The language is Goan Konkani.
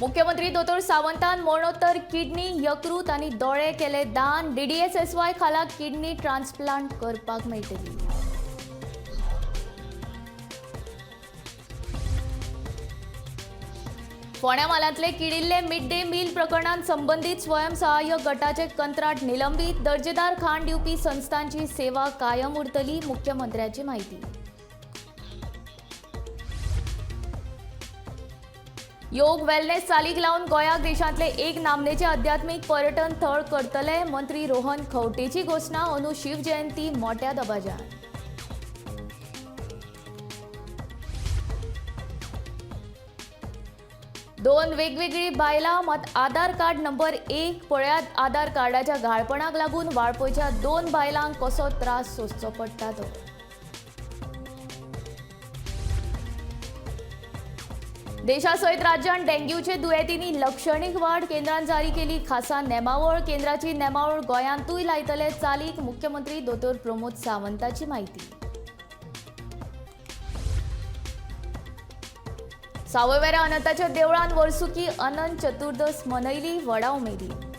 मुख्यमंत्री दोतोर सावंतान मरणोत्तर किडनी, यकृत आनी दोळे केले दान. डीडीएसएसवाय खाला किडनी ट्रान्सप्लांट करपाक मेळटली. फोंड्या म्हालांतले किडिल्ले मिड डे मील प्रकरणांत संबंदीत स्वयंसहाय्य गटाचे कंत्राट निलंबीत. दर्जेदार खाण दिवपी संस्थांची सेवा कायम उरतली, मुख्यमंत्र्याची माहिती. योग वेलनेस चालीक लावन गोंयाक देशांतले एक नामनेचे आध्यात्मीक पर्यटन थळ करतले, मंत्री रोहन खंवटेची घोशणा. अंदू शिवजयंती मोठ्या दबाज्यान. दोन वेगवेगळी बायलां मात आधार कार्ड नंबर 1. पळयात आधार कार्डाच्या घाळपणाक लागून वाळपयच्या 2 बायलांक कसो त्रास सोंसचो पडटा तो. देशासयत राज्यांत डेंग्यूचे दुयेंतींनी लक्षणीक वाड. केंद्रान जारी केली खासा नेमावळ. केंद्राची नेमावळ गोंयांतूय लायतले चालीक, मुख्यमंत्री दोतोर प्रमोद सावंताची माहिती. सावयवेऱ्या अनंताच्या देवळान वर्सुकी अनंत चतुर्दश मनयली व्हडा उमेदीन.